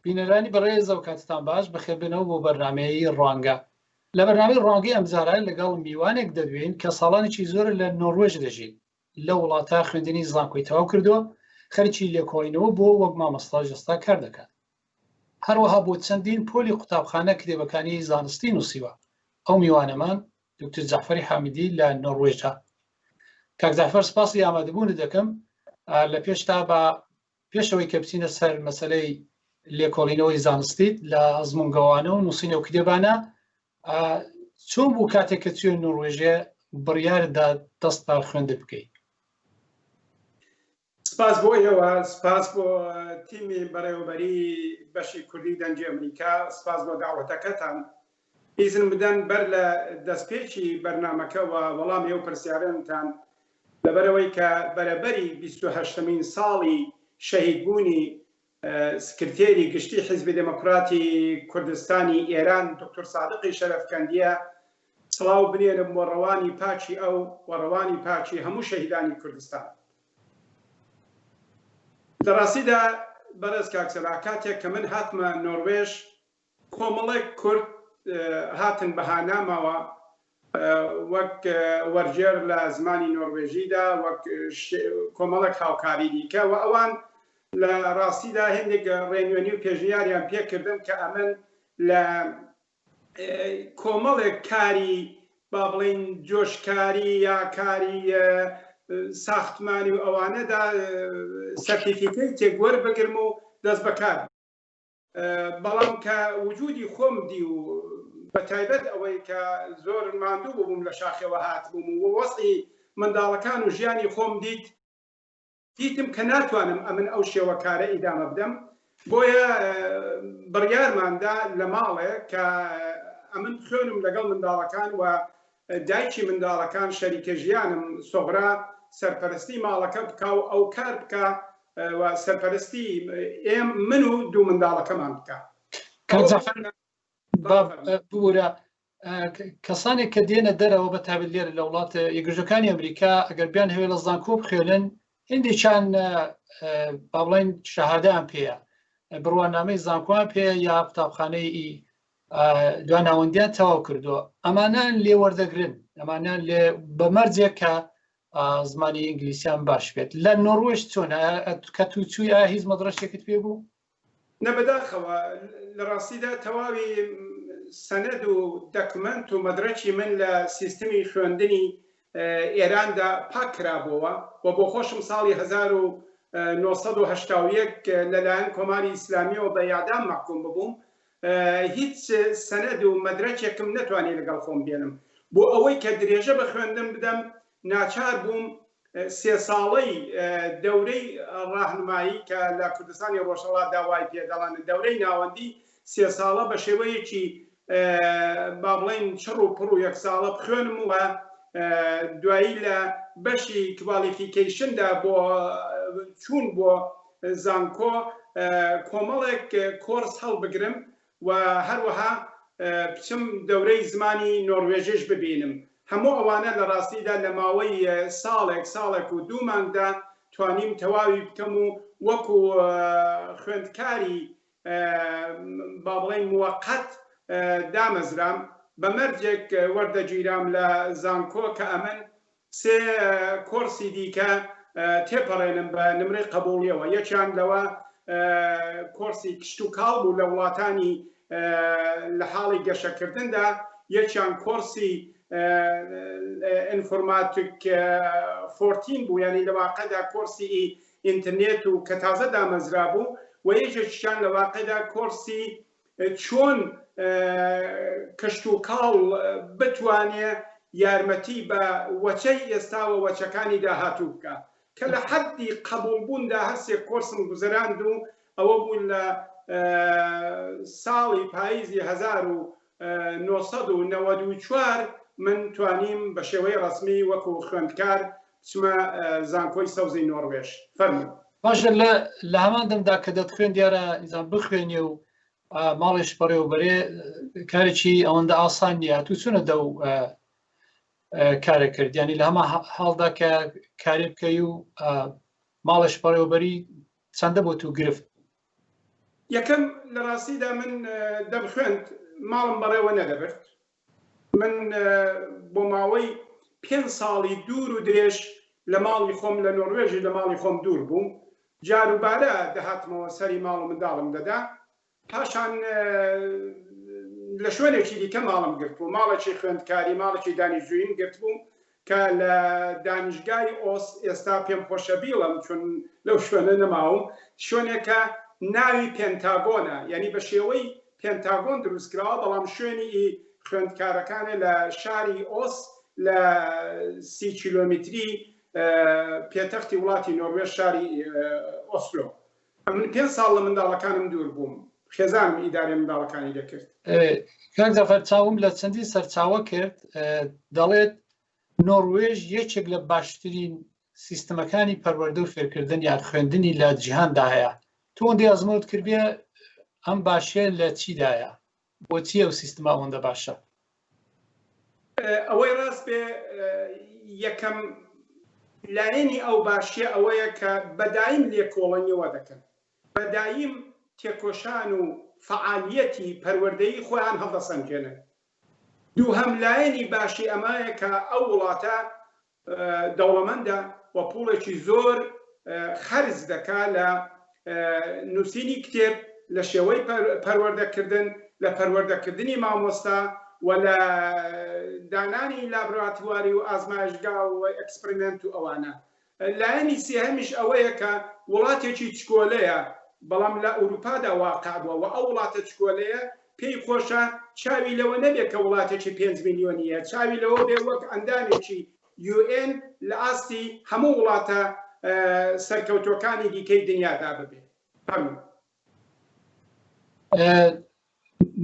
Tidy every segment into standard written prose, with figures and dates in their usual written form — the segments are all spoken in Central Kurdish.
بینەرانی بەڕێز ئەو کاتتان باش بەخێربێنەوە بۆ بەرنامەی ڕوانگە لە بەرنامەی ڕوانگەی ئەمجارە لەگەڵ میوانێک دەدوێین کە ساڵانێکی زۆرە لە نۆروێژ دەژی لە وڵاتە خوێندنی زانکۆی تەواو کردووە خەریکی لێکۆڵینەوە بۆ وەک مامۆستا ژستا کار دەکات هەروەها بۆ چەندین پۆلی قوتابخانە کتێبەکانی زانستی نووسیوە ئەو میوانەمان دکتر جەعفەری حامیدی لە نۆروێژە کاک جەعفەر سپاسی ئامادەبوونت دەکەم لە پێشتا بە پێشەوەی کە بچینە سەر مەسلەی لێکۆڵینەوەی زانستیت لە ئەزمونگەوانە و نووسینە و کتێبانە چۆن بوو کاتێک کە چوێ نۆروێژێ بڕیاردا دەست بە خوێندن بکەیت؟ سپاس بۆ ئێوە، سپاس بۆ تیمی بەڕێوەبەریی بەشی کوردی دەنگی ئەمریکا، سپاس بۆ دەعوەتەکەتان. ئیزن بدەن بەر لە دەستپێکی بەرنامەکە و وەڵامی ئەو پرسیارەنتان، لەبەرئەوەی کە بەرەبەری بیست و هەشتەمین ساڵی شەهیدبوونی سکرتێری گشتی حیزبی دێموکراتی کوردستانی ئێران دوکتور سادقی شەرەفکەندییە، سڵاو بنێرم بۆ ڕەوانی پاکی ئەو و ڕەوانی پاکی هەموو شەهیدانی کوردستان. لە ڕاستیدا بەڕێز کاک سەلا کاتێک کە من هاتمە نۆروێژ کۆمەڵێک کورد هاتن بە هانامەوە وەک وەرگێر لە زمانی نۆروێژیدا وەک کۆمەڵێک هاوکاری دیکە و ئەوان لە ڕاستیدا هێندێک ڕێنوێنی و پێشنیاریان پێکردم کە ئەمن لە کۆمەڵێک کاری با بڵێین جۆشکاری یا کاری ساختمانی و ئەوانەدا سەرتیفیکەیتێک وەربگرم و دەست بەکار بەڵام کە وجودی خۆم دی و بە تایبەت ئەوەی کە زۆر ماندوو بووم لە شاخەوە هاتبووم و وەزعی منداڵەکان و ژیانی خۆم دیت دیتم کە ناتوانم ئەمن ئەو شێوە کارە ئیدامە بدەم بۆیە بڕیارمان دا لە ماڵێ کە ئەمن بخوێنم لەگەڵ منداڵەکان و دایکی منداڵەکان شەریکە ژیانم سۆغرا سەرپەرستی ماڵەکە بکا و ئەو کار بکا و سەرپەرستی ئێم من و دوو منداڵەکەمان بکا. کاک جەعفەر ببورە کەسانێک کە دێنە دەرەوە بە تابێت لێرە لە وڵاتە یەکگرتوەکانی ئەمریکا ئەگەر بیان هەوێ لە زانکۆ بخوێنن هندێکیان با بڵێن شەهادەیان پێیە بڕوانامەی زانکۆیان پێیە یا قوتابخانەی دواناوەندیان تەواو کردووە ئەمانان لێ وەردەگرن ئەمانان لێ بە مەرجێک کە زمانی ئینگلیسیان باش بێت لە نۆروێژ چۆن کە تو چووی هیچ مەدرەشێکت پێ بوو؟ نە بەداخەوە لە ڕاستیدا تەواوی سەنەد و دەکومەنت و مەدرەکی من لە سیستمی خوێندنی ئێراندا پاک کرابۆوە و بۆ خۆشم ساڵی 1981 لەلایەن کۆماری ئیسلامیەوە بە ئیعدام مەحکوم ببووم هیچ سەنەد و مەدرەکێکم نەتوانی لەگەڵ خۆم بێنم بۆ ئەوەی کە درێژە بە خوێندن بدەم ناچار بووم سێ ساڵەی دەورەی ڕاهنمایی کە لە کوردستانی ڕۆژهەڵاتدا وای پێ دەڵێن دەورەی ناوەندی سێ ساڵە بە شێوەیەکی با بڵێین چڕ و پڕ و یەک ساڵە بخوێنم و دوایی لە بەشی qualification دا بۆ چوون بۆ زانکۆ کۆمەڵێک کۆرس هەڵبگرم و هەروەها بچم دەورەی زمانی نۆروێژیش ببینم. هەموو ئەوانە لە ڕاستیدا لە ماوەی ساڵێک، ساڵێک و دوو مانگدا توانیم تەواوی بکەم و وەکو خوێندکاری با بڵێین موەقەت دامەزرام، بە مەرجێک وەردەگیرام لە زانکۆ کە ئەمن سێ کۆرسی دیکە تێپەڕێنم بە نمرەی قەبوڵیەوە، یەکیان لەوە کۆرسی کشتوکاڵ بوو لە وڵاتانی لە حاڵی گەشەکردندا، یەکیان کۆرسی ئینفۆرماتیک fourteen بوو یانی لە واقعدا کۆرسی ئینترنێت و کە تازە دامەزرابوو و یەکێکیشیان لە واقعدا کۆرسی چۆن کشتوکاڵ بتوانێ یارمەتی بە وەچەی ئێستا و وەچەکانی داهاتوو بکا کە لە حەدی قەبووڵ بووندا هەر سێ کۆرسم گوزەراند و ئەوە بوو لە ساڵی پاییزی 1994 من توانیم بە شێوەی ڕەسمی وەکوو خوێندکار بچمە زانکۆی سەوزی نۆڕوێژ. فەرموو. باشە لە لە هەمان دەمدا کە دەتخوێن دیارە ئینسان بخوێنێ و ماڵێش بەڕێوەبەرێ کارێکی ئەوەندە ئاسان نییە تو چونە دەو کارە کرد ینی لە هەما حاڵدا کە کارێ بکەی و ماڵێش بەڕێوەبەری چەندە بۆ تو گرفت؟ یەکەم لە ڕاستیدا من دەمخوێند ماڵم بەڕێوە نەدەبرد. من بۆ ماوەی پێنج ساڵی دوور و درێژ لە ماڵی خۆم لە نۆروێژی لە ماڵی خۆم دوور بووم. جاروبارە دەهاتمەوە سەری ماڵ و منداڵم دەدا. پاشان لە شوێنێکی دیکە ماڵم گرتبوو، ماڵێکی خوێندکاری، ماڵێکی دانیشجووییم گرتبوو کە لە دانیشگای ئۆس، ئێستا پێم خۆشە بیڵێم چون لەو شوێنە نەماوم، شوێنێکە ناوی پێنتاگۆنە، یانی بە شێوەی پێنتاگۆن دروست کراوە، بەڵام شوێنی ئی خوێندکارەکانە لە شاری ئۆس لە سی کیلۆمیتری پێتەختی وڵاتی نۆروێژ شاری ئۆسلۆ. ئەمن پێنج ساڵ لە منداڵەکانم دوور بووم، خێزانم ئیدارەی منداڵەکانی دەکرد. کاک جەعفەر چاوم لە چەندین سەرچاوە کرد دەڵێت نۆروێژ یەکێک لە باشترین سیستمەکانی پەروەردە و فێرکردن یان خوێندنی لە جیهاندا هەیە تۆ ئەوەندەی ئەزموونت کردبێ ئەم باشیە لە چیدایە بۆچی ئەو سیستمە ئەوەندە باشە؟ ئەوەی ڕاست بێ یەکەم لایەنی ئەو باشیە ئەوەیە کە بەدایم لێکۆڵەنیەوە دەکەن بەدایم تێکۆشان و فەعالیەتی پەروەردەیی خۆیان هەڵدەسەنگێنن دووهەم لایەنی باشی ئەمایە کە ئەو وڵاتە دەوڵەمەندە و پوڵێکی زۆر خەرج دەکا لە نووسینی کتێب، لە شێوەی پەروەردەکردن، لە پەروەردەکردنی مامۆستا و لە دانانی لابراتواری و ئازمایشگا و ئێکسپریمێنت و ئەوانە. لایەنی سێهەمیش ئەوەیە کە وڵاتێکی چکۆلەیە، بەڵام لە ئورووپادا واقع بووە و ئەو وڵاتە چکۆلەیە پێی خۆشە چاوی لەوە نەبێ کە وڵاتێکی پێنج میلیۆنییە، چاوی لەوە بێ وەک ئەندامێکی UN لە ئاستی هەموو وڵاتە سەرکەوتووەکانی دیکەی دنیادا ببێ. فەرموو.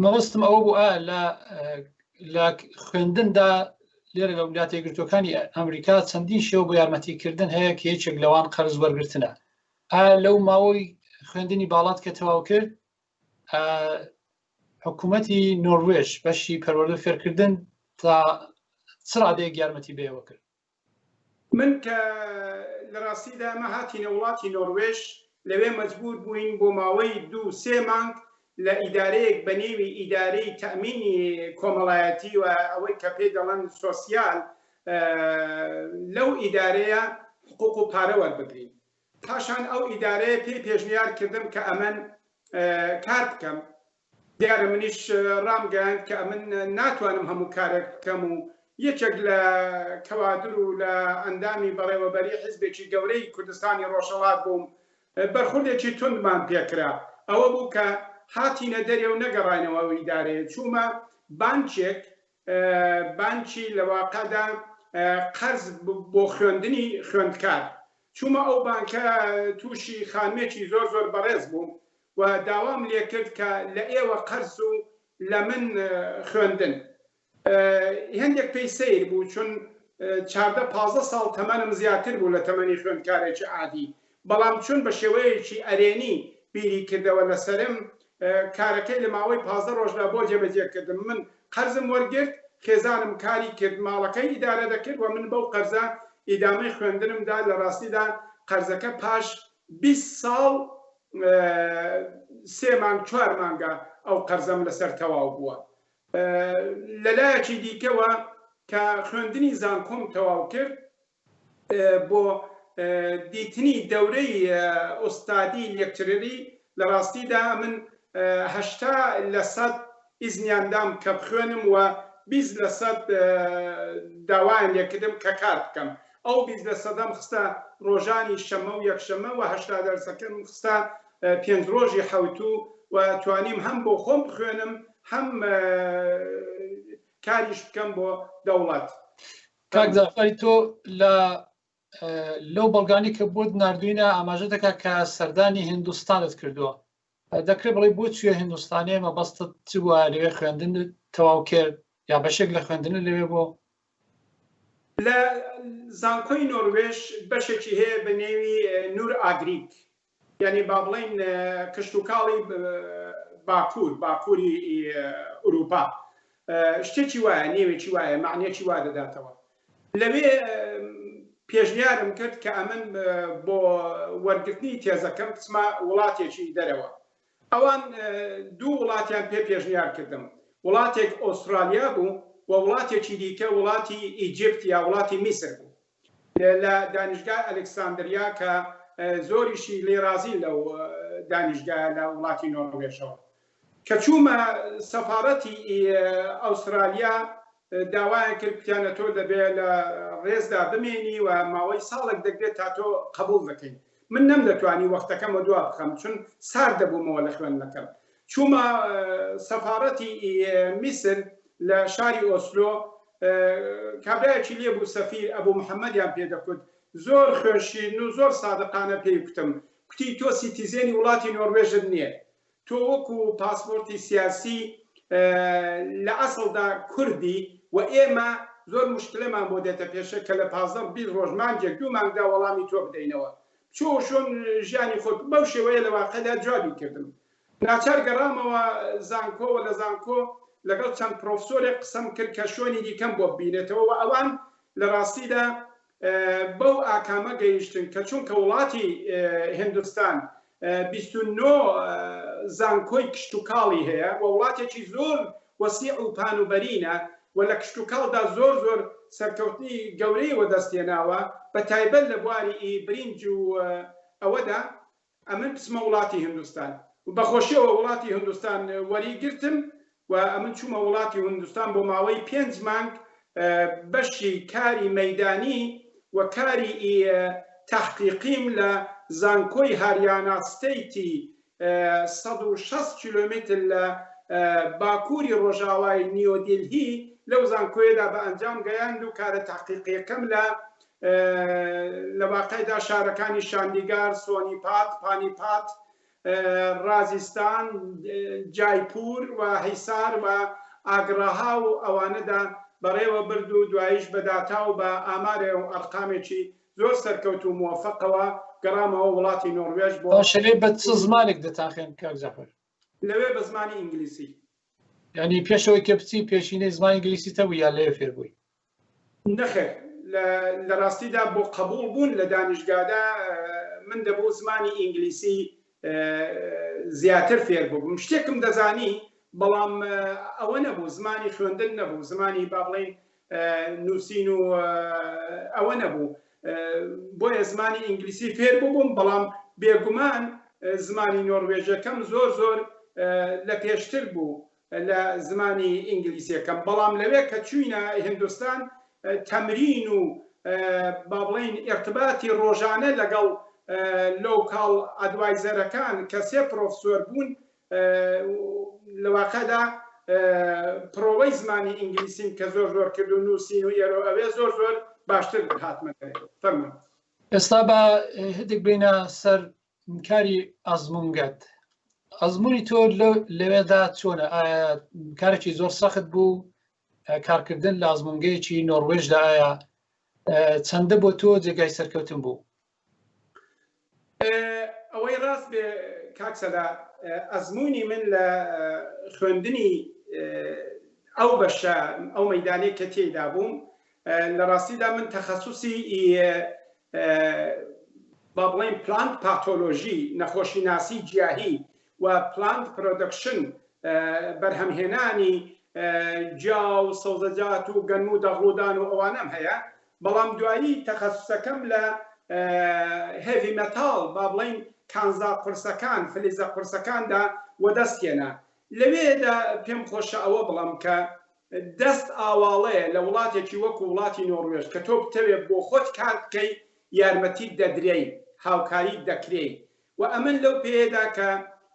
مەبەستم ئەوە بوو ئا لە لە خوێندندا لێرە لە ویلایەتە یەکگرتووەکانی ئەمریکا چەندین شێوە بۆ یارمەتیکردن هەیە کە یەکێک لەوان قەرز وەرگرتنە. ئایا لەو ماوەی خوێندنی باڵات کە تەواو کرد حکوومەتی نۆروێژ بەشی پەروەردە فێرکردن تا چ ڕادەیەک یارمەتی بێوە کرد؟ من کە لە ڕاستیدا ئەمە هاتینە وڵاتی نۆروێژ لەوێ مەجبور بووین بۆ ماوەی دوو سێ مانگ لە ئیدارەیەک بە نێوی ئیدارەی تەئمینی کۆمەڵایەتی و ئەوەی کە پێی دەڵێن سۆسیال لەو ئیدارەیە حقوق و پارە وەربگرین. پاشان ئەو ئیدارەیە پێی پێشنیار کردم کە ئەمن کار بکەم. دیارە منیش ڕامگەیاند کە ئەمن ناتوانم هەموو کارێک بکەم و یەکێک لە کەوادر و لە ئەندامی بەڕێوەبەری حیزبێکی گەورەی کوردستانی ڕۆژهەڵات بووم. بەرخوردێکی توندمان پێکرا. ئەوە بوو کە هاتینە دەرێ و نەگەڕاینەوە ئەو ئیدارەیە. چوومە بانکێک، بانکی لە واقعدا قەرز بۆ خوێندنی خوێندکار. چوومە ئەو بانکە تووشی خانمێکی زۆر زۆر بەڕێز بووم و داوام لێکرد کە لە ئێوە قەرز و لە من خوێندن. هێندێک پێی سەیر بوو چون 14 15 ساڵ تەمەنم زیاتر بوو لە تەمەنی خوێندکارێکی عادی، بەڵام چون بە شێوەیەکی ئەرێنی بیری کردەوە لەسەرم، کارەکەی لە ماوەی 15 ڕۆژدا بۆ جێبەجێ کردم. من قەرزم وەرگرت، خێزانم کاری کرد، ماڵەکەی ئیدارە دەکرد و من بەو قەرزە ئیدامەی خوێندنم دا، لە ڕاستیدا قەرزەکە پاش 20 ساڵ سێ مانگ چوار مانگە ئەو قەرزەم لەسەر تەواو بووە. لە لایەکی دیکەوە کە خوێندنی زانکۆم تەواو کرد بۆ دیتنی دەورەی ئوستادی لێکچرری لە ڕاستیدا من 80 لە سەد ئیزنیان دام کە بخوێنم و 20 لە سەد داوایان لێکردم کە کار بکەم ئەو 20 لە سەدەم خستە ڕۆژانی شەممە و یەکشەممە و 80 دەرسەکەم خستە پێنج ڕۆژی حەوتوو و توانیم هەم بۆ خۆم بخوێنم هەم کاریش بکەم بۆ دەوڵەت. کاک جەعفەری تۆ لە لەو بەڵگانی کە بۆت ناردوینە ئاماژە دەکات کە سەردانی هندوستانت کردووە دەکرێت بڵێ بۆ چوێ هندوستانێ مەبەستت چ بووە لەوێ خوێندن تەواو کرد یا بەشێک لە خوێندن لەوێ بۆ لە زانکۆی نۆروێژ بەشێکی هەیە بە نێوی نور ئاگریک یانی با بڵێین کشتوکاڵی باکوور، باکووری ئورووپا شتێکی وایە، نێوێکی وایە، مەعنیەکی وا دەداتەوە. لەوێ پێشنیارم کرد کە ئەمن بۆ وەرگرتنی تێزەکەم بچمە وڵاتێکی دەرەوە. ئەوان دوو وڵاتیان پێ پێشنیار کردم، وڵاتێک ئوسترالیا بوو و وڵاتێکی دیکە وڵاتی ئیجپت یا وڵاتی میسر بوو. لە دانیشگای ئەلکساندریا کە زۆریشی لێ رازین لەو دانیشگایە لە وڵاتی نۆروێژەوە. کە چوومە سەفارەتی ئوسترالیا داوایان کرد کوتیان ئەتۆ دەبێ لە ڕێزدا بمێنی و ماوەی ساڵێک دەگرێت تا تۆ قەبووڵ دەکەین. من نەمدەتوانی وەختەکەم وەدوا بخەم چون سارد دەبوومەوە لە خوێندنەکەم. چوومە سەفاڕەتی میسر لە شاری ئۆسلۆ، کابرایەکی لێ بوو سەفیر ئەبوو محەمەدیان پێ دەکوت، زۆر خوێن شیرن و زۆر سادقانە پێی کوتم، کوتی تۆ citizen ی وڵاتی نۆروێژت نییە، تۆ وەکو پاسپۆرتی سیاسی لە ئەسڵدا کوردی و ئێمە زۆر موشکلەمان بۆ دێتە پێشێ کە لە 15 20 ڕۆژ مانگێک دوو مانگدا وەڵامی تۆ بدەینەوە بچۆ شۆن ژیانی خۆت بەو شێوەیە لە واقعدا جوابی کردم ناچار گەڕامەوە زانکۆ و لە زانکۆ لەگەڵ چەند پرۆفسۆرێک قسەم کرد کە شوێنی دیکەم بۆ ببینێتەوە و ئەوان لە ڕاستیدا بەو ئاکامە گەیشتن کە چونکە وڵاتی هندستان 29 زانکۆی کشتوکاڵی هەیە و وڵاتێکی زۆر وەسیع و پان و بەرینە و لە کشتوکاڵدا زۆر زۆر سەرکەوتنی گەورەی وەدەستهێناوە بە تایبەت لە بواری برینج و ئەوەدا ئەمن بچمە وڵاتی هندوستان و بە خۆشیەوە وڵاتی هندوستان وەری گرتم و ئەمن چوومە وڵاتی هندوستان بۆ ماوەی پێنج مانگ بەشی کاری مەیدانی و کاری تەحقیقیم لە زانکۆی هاریانا state ی 160 کیلۆمتر لە باکووری ڕۆژاوای نیۆدیلهی لەو زانکۆیەدا بە ئەنجام گەیاند و کارە تەحقیقیەکەم لە لە واقعدا شارەکانی شاندیگار، سۆنیپات، پانیپات، ڕازیستان، جایپور و حیسار و ئاگراها و ئەوانەدا بەڕێوە برد و دواییش بە داتا و بە ئامارێ و ئەرقامێکی زۆر سەرکەوتوو و موەفەقەوە گەڕامەوە وڵاتی نۆڕوێژ بۆ باشە لێ بە چ زمانێک دەتانخوێند کاک جەعفەر؟ لەوێ بە زمانی ئینگلیسی. یانی پێشەوەی کە بچی پێشینەی زمانی ئینگلیسیت هەبوو یا لەوێ فێر بووی؟ نەخێر لە ڕاستیدا بۆ قەبووڵ بوون لە دانیشگادا من دەبوو زمانی ئینگلیسی زیاتر فێر ببم شتێکم دەزانی بەڵام ئەوە نەبوو زمانی خوێندن نەبوو زمانی با بڵین نووسین و ئەوە نەبوو بۆیە زمانی ئینگلیسی فێر ببووم بەڵام بێگومان زمانی نۆڕوێژەکەم زۆر زۆر لە پێشتر بوو لە زمانی ئینگلیسیەکەم بەڵام لەوێ کە چوینە هندوستان تەمرین و با بڵێین ئیرتباتی ڕۆژانە لەگەڵ local adviser ەکان کە سێ پرۆفسۆر بوون لە واقعدا پرۆوەی زمانی ئینگلیسیم کە زۆر زۆر کرد و نووسین و ئێرە ئەوێ زۆر زۆر باشتر هاتمە فەرموو. ئێستا با هەندێک بینە سەر کاری ئەزمونگەت ئەزمموی تۆ لەوێدا چۆنە ئایا کارێکی زۆر سەخت بوو کارکردن لە ئەزمونگەیەکی نۆروێژدا ئایا چەندە بۆ تۆ جێگای سەرکەوتن بوو ئەوەی ڕاست بێ کاکسەدا ئەزمموی من لە خوێندنی ئەو بەشە ئەو مەدانەی کە تێیدا بووم لە ڕاستیدا من تەخەسوسی با بڵێین plant pathology، نەخۆشیناسی گیاهی، و plant production، بەرهەمهێنانی گیا و سەوزەجات و گەنم و دەغڵودان و ئەوانەم هەیە، بەڵام دوایی تەخەسوسەکەم لە heavy metal، با بڵێین کانزا قورسەکان، فلزە قورسەکاندا وەدەست هێنا. لەوێدا پێم خۆشە ئەوە بڵێم کە دەست ئاواڵەیە لە وڵاتێکی وەکو وڵاتی نۆڕوێژ کە تۆ بتەوێ بۆ خۆت کار بکەی یارمەتیت دەدرێی هاوکاریت دەکرێی و ئەمن لەو پێیەدا کە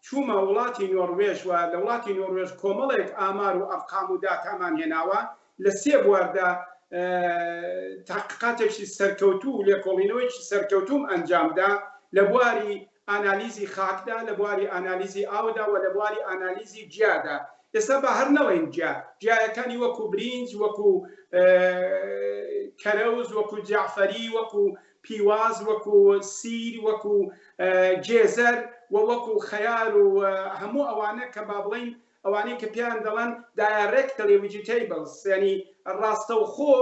چوومە وڵاتی نۆڕوێژ و لە وڵاتی نۆڕوێژ کۆمەڵێک ئامار و ئەرقام و داتامان هێناوە لە سێ بواردا تحقیقاتێکی سەرکەوتوو و لێکۆڵینەوەیەکی سەرکەوتووم ئەنجامدا لە بواری ئانالیزی خاکدا، لە بواری ئانالیزی ئاودا و لە بواری ئانالیزی گیادا. ئێستا با هەر نەڵێین گیا، گیایەکانی وەکو برینج، وەکو کەرەوز، وەکو جەعفەری، وەکو پیواز، وەکو سیر، وەکو گێزەر و وەکو خەیار و هەموو ئەوانە کە با بڵێین ئەوانەی کە پێیان دەڵێن directly vegetables یانی ڕاستەوخۆ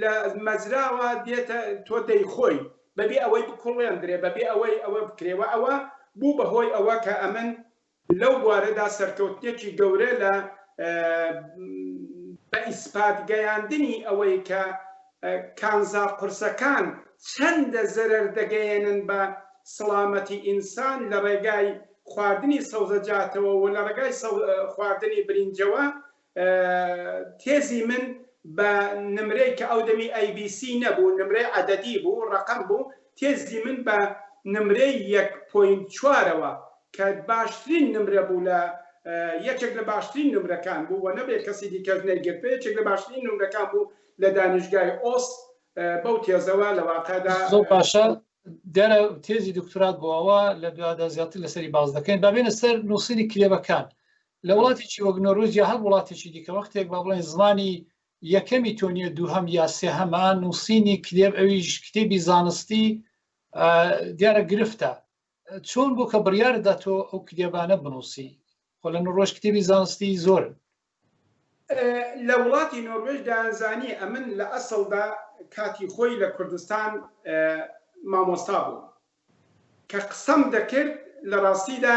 لە مەزراوە دێتە تۆ دەیخۆی بەبێ ئەوەی بکوڵێندرێ بەبێ ئەوەی ئەوە بکرێ و ئەوە بوو بە هۆی ئەوە کە ئەمن. لەو بوارەدا سەرکەوتنێکی گەورە لە بە ئیسپات گەیاندنی ئەوەی کە کانزا قورسەکان چەندە زەرەر دەگەیەنن بە سڵامەتی ئینسان لە ڕێگای خواردنی سەوزەجاتەوە و لە ڕێگای خواردنی برینجەوە تێزی من بە نمرەی کە ئەو دەمی ئەی بی سی نەبوو نمرەی عەدەدی بوو ڕەقەم بوو تێزی من بە نمرەی یەک point چوارەوە کە باشترین نمرە بوو لە یەکێک لە باشترین نمرەکان بوو و نەبێ کەسی دیکەش نەیگرت یەکێک لە باشترین نمرەکان بوو لە دانیشگای ئۆس بەو تێزەوە لە واقعدا زۆر باشە دیارە تێزی دکتۆرات بۆ ئەوە لە دوادا زیاتر لەسەری باز دەکەین با بێنە سەر نووسینی کتێبەکان لە وڵاتێکی وەک نۆروێژ یا هەر وڵاتێکی دیکە وەختێک با بڵێن زمانی یەکەمی تۆ نییە دووهەم یا سێهەمە نووسینی کتێب ئەویش کتێبی زانستی دیارە گرفتە چۆن بوو کە بڕیاردا تۆ ئەو کتێبانە بنووسی خۆ لە نۆروێژ کتێبی زانستی زۆرن لە وڵاتی نۆروێژ دەیانزانی ئەمن لە ئەسڵدا کاتی خۆی لە کوردستان مامۆستا بووم کە قسەم دەکرد لە ڕاستیدا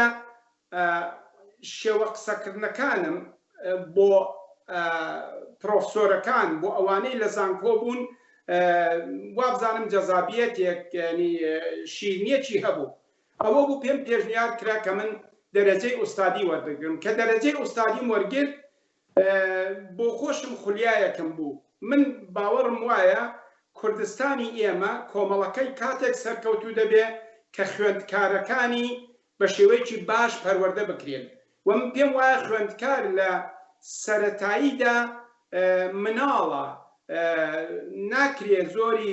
شێوە قسەکردنەکانم بۆ پرۆفسۆرەکان بۆ ئەوانەی لە زانکۆ بوون وابزانم جەزابیەتێک ینی شیرنیەکی هەبوو ئەوە بوو پێم پێشنیار کرا کە من دەرەجەی ئوستادی وەربگرم کە دەرەجەی ئوستادیم وەرگرت بۆ خۆشم خولیایەکم بوو من باوەڕم وایە کوردستانی ئێمە کۆمەڵەکەی کاتێک سەرکەوتوو دەبێ کە خوێندکارەکانی بە شێوەیەکی باش پەروەردە بکرێن و من پێم وایە خوێندکار لە سەرەتاییدا مناڵە ناکرێ زۆری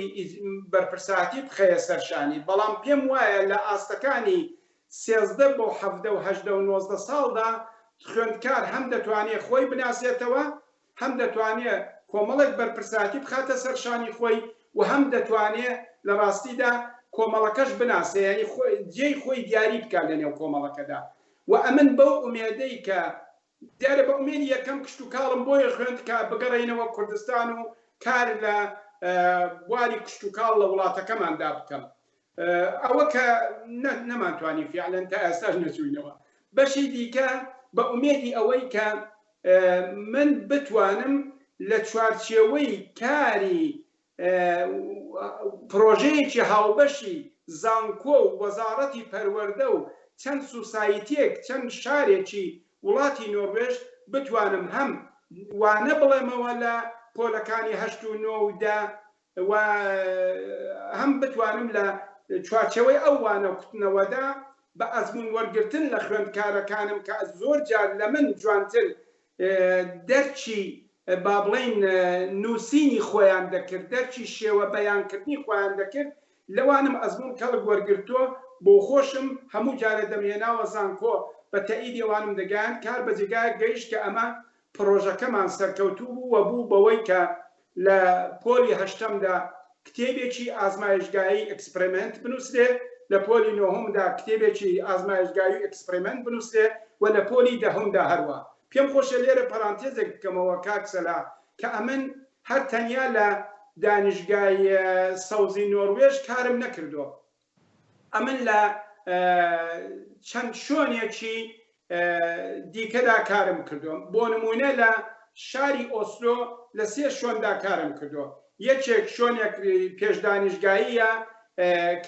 بەرپرساتی بخەیە سەر شانی بەڵام پێم وایە لە ئاستەکانی 13 بۆ 17 و 18 و 19 ساڵدا خوێندکار هەم دەتوانێ خۆی بناسێتەوە هەم دەتوانێ کۆمەڵێک بەرپرسایەتی بخاتە سەر شانی خۆی و هەم دەتوانێ لە ڕاستیدا کۆمەڵەکەش بناسێ یانی جێی خۆی دیاری بکات لە نێو کۆمەڵەکەدا و ئەمن بەو ئومێدەی کە دیارە بە ئومێدی یەکەم کشتوکاڵم بۆیە خوێند کە بگەڕێینەوە کوردستان و کار لە بواری کشتوکاڵ لە وڵاتەکەماندا بکەم ئەوە کە نەمانتوانی فیعلەن تا ئێستاش نەچووینەوە. بەشی دیکە بە ئومێدی ئەوەی کە من بتوانم لە چوارچێوەی کاری پرۆژەیەکی هاوبەشی زانکۆ و وەزاڕەتی پەروەردە و چەند سوسایتیەک چەند شارێکی وڵاتی نۆروێژ بتوانم هەم وانە بڵێمەوە لە پۆلەکانی هەشت و نۆ و دە و هەم بتوانم لە چوارچێوەی ئەو وانە کوتنەوەدا بە ئەزموون وەرگرتن لە خوێندکارەکانم کە زۆر جار لە من جوانتر دەرکی با بڵێین نووسینی خۆیان دەکرد، دەرکی شێوە بەیانکردنی خۆیان دەکرد، لەوانم ئەزموون کەڵک وەرگرتووە، بۆ خۆشم هەموو جارێ دەمهێناوە زانکۆ بە تەئیدی ئەوانم دەگەیاند، کار بە جێگایەک گەیشت کە ئەمە پڕۆژەکەمان سەرکەوتوو بوو و بوو بەوەی کە لە پۆلی هەشتەمدا کتێبێکی ئازمایشگایی experiment بنووسرێ، لە پۆلی نۆهەمدا کتێبێکی ئازمایشگایی و experiment بنووسرێ و لە پۆلی دەهەمدا هەروا. پێم خۆشە لێرە پەرانتێزێک بکەمەوە کاک سەلاح کە ئەمن هەر تەنیا لە دانیشگای سەوزی نۆروێژ کارم نەکردووە. ئەمن لە چەند شۆنێکی دیکەدا کارم کردووە بۆ نمونە لە شاری ئۆسلۆ لە سێ شۆندا کارم کردووە یەکێک شۆنێک پێشدانیشگاییە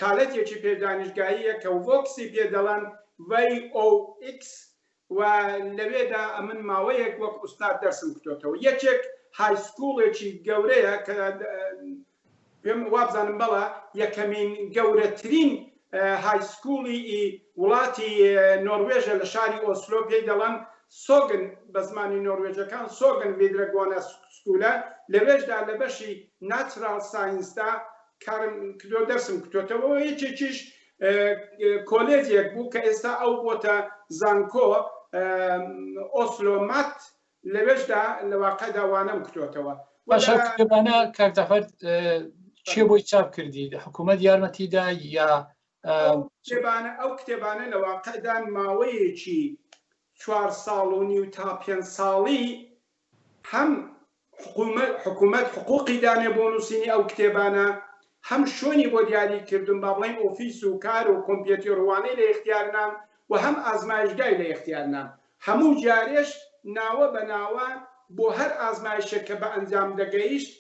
کالەتێکی پێشدانیشگاییە کە ڤۆکسی پێ دەڵێن VOX و لەوێدا ئەمن ماوەیەک وەک ئوستاد دەرسم کوتۆتەوە. یەکێک high school ێکی گەورەیە کە پێم وابزانم بەڵا یەکەمین گەورەترین high school ی وڵاتی نۆروێژە لە شاری ئۆسلۆ پێی دەڵێن سۆگن بە زمانی نۆروێژەکان سۆگن videregående skole لەوێشدا لە بەشی natural science دا کارم کردوە دەرسم کوتۆتەوە یەکێکیش کۆلێجێک بوو کە ئێستا ئەو بۆتە زانکۆ ئۆسلۆ مات لەوێشدا لە واقعدا وانەم کوتۆتەوە. باشە ئەو کتێبانە کاک جەعفەر کێ بۆی چاپ کردی حکوومەت یارمەتیدا یا کتێبانە ئەو کتێبانە لە واقعدا ماوەیەکی چوار ساڵ و نیو تا پێنج ساڵی هەم حکومەت حقوقی دانێ بۆ نووسینی ئەو کتێبانە، هەم شوێنی بۆ دیاری کردم، با بڵێین ئۆفیس و کار و کۆمپیەتێر و وانەی لە ئیختیار نام. و هەم ئازمایشگای لە ئیختیار نام. هەموو جارێش ناوە بە ناوە بۆ هەر ئازمایشێک کە بە ئەنجام دەگەیشت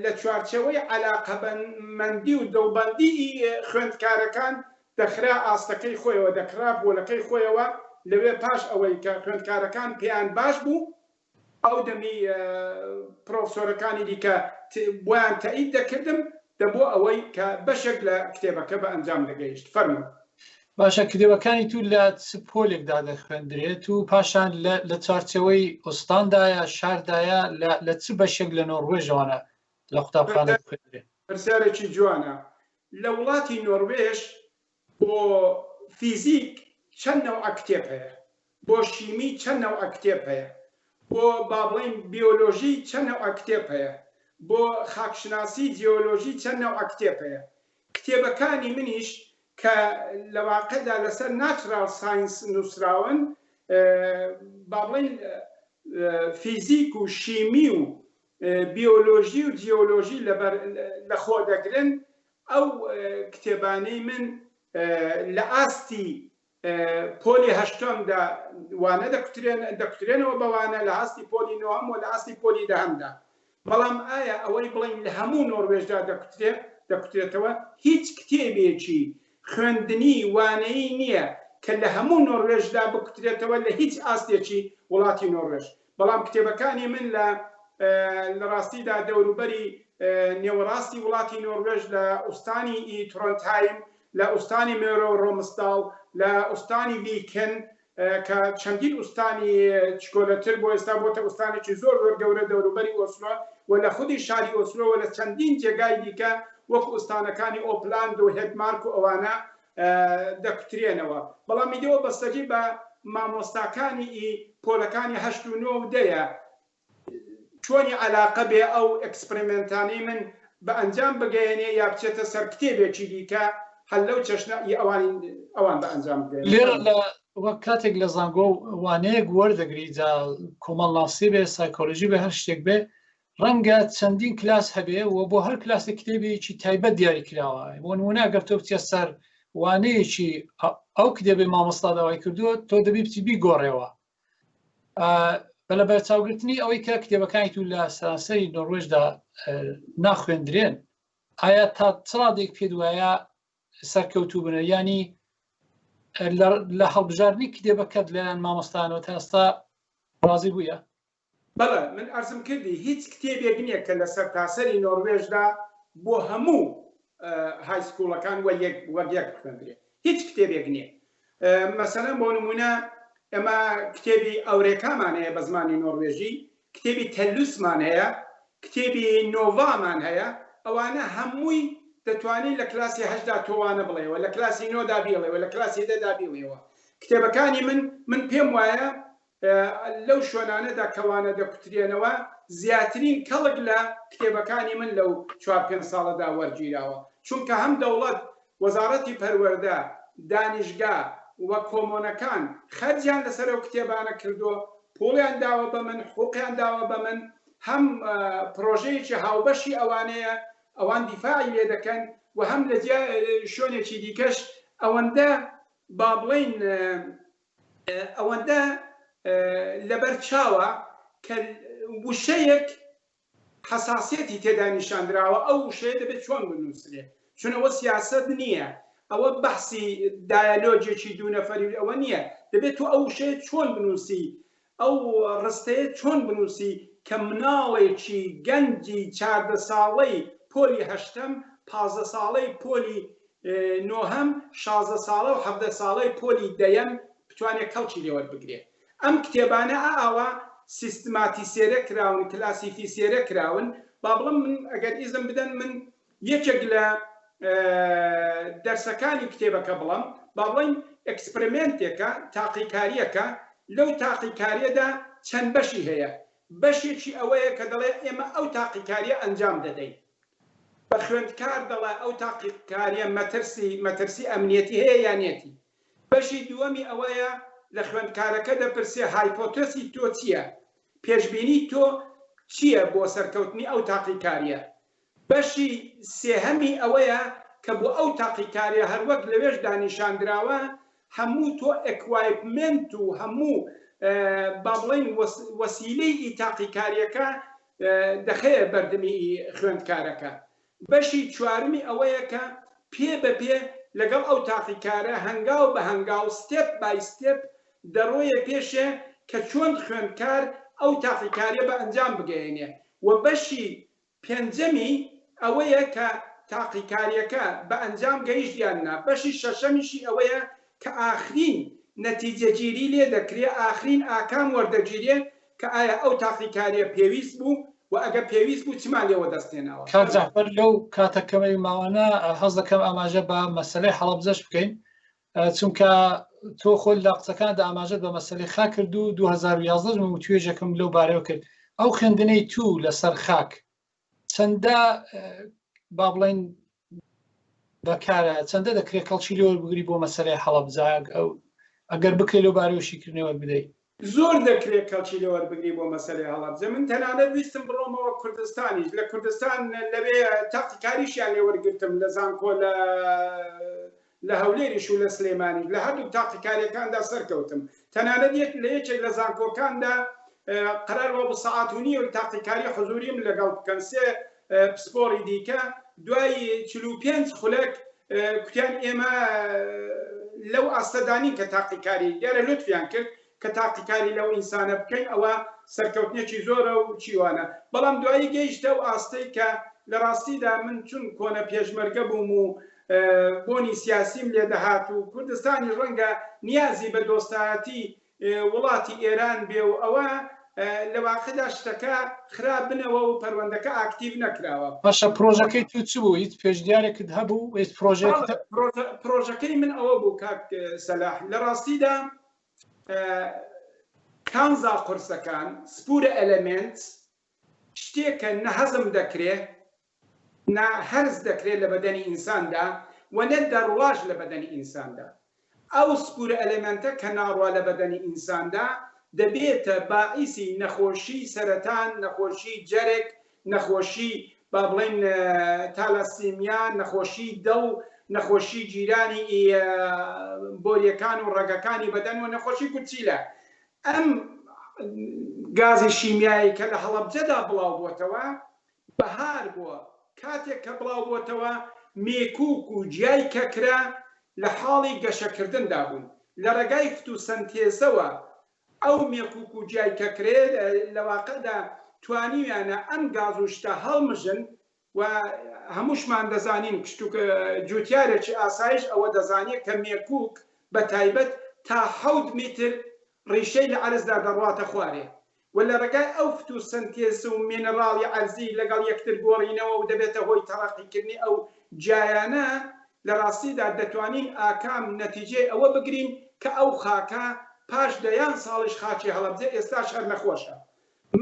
لە چوارچێوەی عەلاقەمەندی و دڵبەندیی خوێندکارەکان دەخرا ئاستەکەی خۆیەوە، دەکرا پۆلەکەی خۆیەوە، لەوێ پاش ئەوەی کە خوێندکارەکان پێیان باش بوو، ئەو دەمی پرۆفسۆرەکانی دیکە بۆیان تەئید دەکردم، دەبوو ئەوەی کە بەشێک لە کتێبەکە بە ئەنجام دەگەیشت. فەرموو. باشە کتێبەکانی تو لە چ پۆلێکدا دەخوێندرێت و پاشان لە چوارچێوەی ئوستاندایە شاردایە لە چ بەشێک لە نۆڕوێژەوانە لە قوتابخانە دەخوێندرێت؟ پرسیارێکی جوانە. لە وڵاتی نۆڕوێژ بۆ فیزیک چەند نەوعە کتێب هەیە، بۆ شیمی چەند نەوعە کتێب هەیە، بۆ با بڵێین بیۆلۆژی چەند نەوعە کتێب هەیە، بۆ خاکشناسی جیۆلۆژی چەند نەوعە کتێب هەیە. کتێبەکانی منیش کە لە واقعدا لەسەر natural science نووسراون، با بڵێین فیزیک و شیمی و بیۆلۆژی و جیۆلۆژی لەبەر لەخۆ دەگرن، ئەو کتێبانەی من لە ئاستی پۆلی هەشتەمدا وانە دەکوترێن دەکوترێنەوە بە وانە لە ئاستی پۆلی نۆهەم و لە ئاستی پۆلی دەهەمدا. بەڵام ئایا ئەوەی بڵێین لە هەموو نۆروێژدا دەکوترێ دەکوترێتەوە هیچ کتێبێکی خوێندنی وانەیی نییە کە لە هەموو نۆروێژدا بکوترێتەوە لە هیچ ئاستێکی وڵاتی نۆروێژ. بەڵام کتێبەکانی من لە لە ڕاستیدا دەوروبەری نێوەڕاستی وڵاتی نۆروێژ لە ئوستانی ئی ترۆنتهایم لە ئوستانی مێرۆ ڕۆمسداڵ، لە ئوستانی ڤیکن کە چەندین ئوستانی چکۆلەتر بۆ ئێستا بۆتە ئوستانێکی زۆر زۆر گەورە دەوروبەری ئۆسلۆ و لە خودی شاری ئۆسلۆ و لە چەندین جێگای دیکە وەک ئوستانەکانی ئۆپلاند و هێدمارک و ئەوانە دەکوترێنەوە. بەڵام ئیدی ئەوە بەستەگی بە مامۆستاکانی ئی پۆلەکانی هەشت و نۆ و دەیە چۆنی عەلاقە بێ ئەو experiment انەی من بە ئەنجام بگەیەنێ یا بچێتە سەر کتێبێکی دیکە هەر لەو چەشنە ئی ئەوانی ئەوان بە ئەنجام بگەیەنن. لێرە لە وەک کاتێک لە زانکۆ وانەیەک وەردەگری جا کۆمەڵناسی بێ سایکۆلۆژی بێ هەر شتێک بێ ڕەنگە چەندین کلاس هەبێ و بۆ هەر کلاسێک کتێبێکی تایبەت دیاری کراوە بۆ نمونە گەر تۆ بچیە سەر وانەیەکی ئەو کتێبەی مامۆستا داوای کردووە تۆ دەبی بچی بیگۆڕێەوە بە لە بەرچاوگرتنی ئەوەی کە کتێبەکانی تو لە سەرانسەری نۆروێژدا ناخوێندرێن ئایا تا چ ڕادێک پێت وایە سەرکەوتوو بنە ینی لە هەڵبژاردنی کتێبەکەت لەلایەن مامۆستانەوە تا ئێستا ڕازی بوویە؟ بەڵێ من عەرزم کردی هیچ کتێبێک نییە کە لە سەرتاسەری نۆروێژدا بۆ هەموو high school ەکان وە یەک وەک یەک بخوێندرێ هیچ کتێبێک نییە مەسەلەن بۆ نمونە ئێمە کتێبی ئەورێکامان هەیە بە زمانی نۆروێژی کتێبی تەلوسمان هەیە کتێبی نۆڤامان هەیە ئەوانە هەمووی دەتوانین لە کلاسی هەشتدا تۆ وانە بڵێەوە لە کلاسی نۆدا بیڵێەوە لە کلاسی دەدا بیڵێەوە کتێبەکانی من من پێم وایە لەو شوێنانەدا کە وانە دەکوترێنەوە زیاترین کەڵک لە کتێبەکانی من لەو چوار پێنج ساڵەدا وەرگیراوە، چونکە هەم دەوڵەت، وەزاڕەتی پەروەردە، دانیشگا و کۆمۆنەکان خەرجیان لەسەر ئەو کتێبانە کردووە، پووڵیان داوە بە من، حقووقیان داوە بە من، هەم پڕۆژەیەکی هاوبەشی ئەوانەیە، ئەوان دیفاعی لێ دەکەن و هەم لە شوێنێکی دیکەش ئەوەندە با بڵێین ئەوەندە لەبەر چاوە کە وشەیەک حەساسیەتی تێدا نیشاندراوە ئەو وشەیە دەبێت چۆن بنووسرێ چون ئەوە سیاسەت نییە ئەوە بەحسی دایەلۆجێکی دوو نەفەری ئەوە نییە دەبێت تۆ ئەو وشەیە چۆن بنووسی ئەو ڕستەیە چۆن بنووسی کە مناڵێکی گەنجی 14 ساڵەی پۆلی هەشتەم 15 ساڵەی پۆلی نۆهەم، 16 ساڵە و 17 ساڵەی پۆلی دەیەم بتوانێ کەڵکی لێ وەربگرێ. ئەم کتێبانە ئاوا systematisere کراون، klassifisere کراون، با بڵێم من ئەگەر ئیزن بدەن من یەکێک لە دەرسەکانی کتێبەکە بڵێم، با بڵێین experiment ێکە، تاقیکارییەکە، لەو تاقیکارییەدا چەند بەشی هەیە، بەشێکی ئەوەیە کە دەڵێ ئێمە ئەو تاقیکارییە ئەنجام دەدەین. بە خوێندکار دەڵێ ئەو تاقیکارییە مەترسی مەترسی ئەمنیەتی هەیە یا نیەتی. بەشی دووەمی ئەوەیە لە خوێندکارەکە دەپرسێ hypotese ی تۆ چییە؟ پێشبینی تۆ چییە بۆ سەرکەوتنی ئەو تاقیکارییە؟ بەشی سێهەمی ئەوەیە کە بۆ ئەو تاقیکارییە هەروەک لەوێشدا نیشاندراوە. هەموو تۆ equipment و هەموو با بڵێین وەسیلەی ئی تاقیکاریەکە دەخەیە بەردمی ئی خوێندکارەکە. بەشی چوارمی ئەوەیە کە پێ بە پێ لەگەڵ ئەو تاقیکارە هەنگاو بە هەنگاو step by step دەڕۆیە پێشێ کە چۆن خوێندکار ئەو تاقیکاریە بە ئەنجام بگەیەنێ و بەشی پێنجەمی ئەوەیە کە تاقیکاریەکە بە ئەنجام گەیشت یان نا، بەشی شەشەمیشی ئەوەیە کە ئاخرین نەتیجەگیری لێ دەکرێ، ئاخرین ئاکام وەردەگیرێ کە ئایا ئەو تاقیکاریە پێویست بوو و ئەگەر پێویست بوو چمان لێ وەدەست هێناوە. کاک جەعفەر لەو کاتە کەمەی ماوانە حەز دەکەم ئاماژە بە مەسەلەی حەڵەبجەش بکەین چونکە تۆ خۆت لە قسەکاندا ئاماژەت بە مەسەلەی خاک کرد و 2011 من وتوێژێکم لەو بارەوە کرد ئەو خوێندنەی تو لەسەر خاک چەندە با بڵێن بەکارە چەندە دەکرێت کەڵکی لێ وەربگری بۆ مەسەلەی حەڵەبجە ئەو ئەگەر بکرێت لەو بارەوە شیکردنەوە بدەیت زۆر دەکرێت کەڵکی لێ وەربگری بۆ مەسەلەی هەڵەبجە من تەنانەت ویستم بڕۆمەوە کوردستانیش لە کوردستان لەوێ تاقیکاریشیان لێ وەرگرتم لە زانکۆ لە لە هەولێریش و لە سلێمانیش لە هەردوو تاقیکاریەکاندا سەرکەوتم تەنانەت یەک لە یەکێک لە زانکۆکاندا قەرار وابوو سەعات و نیو تاقیکاری حزووریم لەگەڵ بکەن سێ پسپۆڕی دیکە دوای 45 خولەک کوتیان ئێمە لەو ئاستەدا نین کە تاقیکاری دیارە لوتفیان کرد کە تاقیکاری لەو ئینسانە بکەین ئەوە سەرکەوتنێکی زۆرە و چیوانە بەڵام دوایی گەیشتە ئەو ئاستەی کە لە ڕاستیدا من چون کۆنە پێشمەرگە بووم و بۆنی سیاسیم لێ دەهات و کوردستانی ڕەنگە نیازی بە دۆستایەتی وڵاتی ئێران بێ و ئەوە لە واقعدا شتەکە خرا بنەوە و پەروەندەکە ئاکتیڤ نەکراوە. باشە پرۆژەکەی تو چ بوو؟ هیچ پێشنیارێکت هەبوو؟ هیچ پرۆژەیەکت پرۆژەکەی من ئەوە بوو کاک سەلاح لە ڕاستیدا کانزا قورسەکان Spurenelement شتێکە نە هەزم دەکرێ نە هەرس دەکرێت لە بەدەنی ئینساندا و نە دەڕواش لە بەدەنی ئینساندا. ئەو Spurenelement ە کە ناڕوا لە بەدەنی ئینساندا دەبێتە باعیسی نەخۆشی سەرەتان، نەخۆشی جەرگ، نەخۆشی با بڵێین تالاسیمیا، نەخۆشی دڵ، نەخۆشی گیرانی بۆریەکان و ڕەگەکانی بەدەن و نەخۆشی گورچیلە. ئەم گازی شیمیایی کە لە هەڵەبجەدا بڵاو بۆتەوە بەهار بووە، کاتێک کە بڵاو بۆتەوە مێکوک و گیای کەکرە لە حاڵی گەشەکردندا بوون. لە ڕێگای فتوسەنتێزەوە ئەو مێکوک و گیای کەکرەیە لە واقعدا توانیویانە ئەم گاز و شتە هەڵمژن و هەمووشمان دەزانین جوتیارێکی ئاسایش ئەوە دەزانێت کە مێکوک بە تایبەت تا حەوت میتر ڕیشەی لە عەرزدا دەڕواتە خوارێ و لە ڕێگای ئەو فتوسەنتێز و مینراڵی عەرزی لەگەڵ یەکتر گۆڕینەوە و دەبێتە هۆی تەڕەقیکردنی ئەو گیایانە، لە ڕاستیدا دەتوانین ئاکام، نەتیجەی، ئەوە بگرین کە ئەو خاکە پاش دەیان ساڵیش خاکی هەڵەبجە ئێستاش هەر نەخۆشە.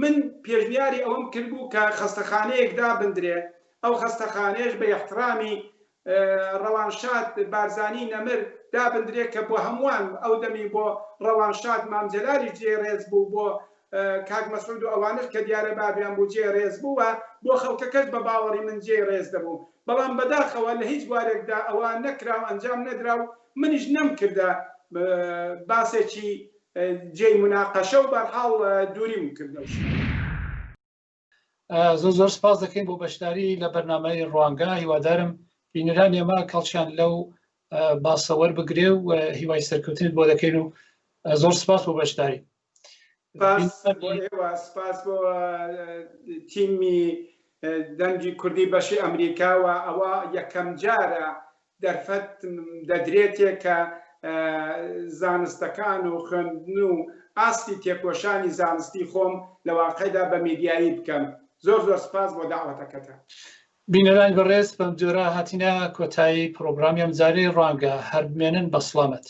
من پێشنیاری ئەوەم کردبوو کە خەستەخانەیەک دابندرێ، ئەو خەستەخانەیەش بە ئیحترامی ڕەوانشاد بارزانی نەمر دابندرێ کە بۆ هەمووان ئەو دەمی بۆ ڕەوانشاد مام جەلالیش جێی ڕێز بوو بۆ کاک مەسعود و ئەوانەش کە دیارە بابیان بوو جێی ڕێز بوو و بۆ خەڵکەکەش بە باوەڕی من جێی ڕێز دەبوو بەڵام بەداخەوە لە هیچ بوارێکدا ئەوە نەکرا و ئەنجام نەدرا و منیش نەمکردە باسێکی جێی موناقەشە و بەرحاڵ دووریم کردەوە. زۆر زۆر سپاس دەکەین بۆ بەشداری لە بەرنامەی ڕوانگە هیوادارم بینەران ئێمە کەڵکیان لەو باسە وەربگرێ و هیوای سەرکەوتنت بۆ دەکەین و زۆر سپاس بۆ بەشداری سپاس بۆ تیمی دەنگی کوردی بەشی ئەمریکا و ئەوە یەکەم جارە دەرفەت دەدرێتێ کە زانستەکان و خوێندن و ئاستی تێکۆشانی زانستی خۆم لە واقعدا بە میدیایی بکەم. زۆر زۆر سپاس بۆ دەعوەتەکەتان. بینەرانی بەڕێز بەم جۆرە هاتینە کۆتایی پڕۆگرامی ئەمجارەی ڕوانگە، هەر بمێنن بە سڵامەت.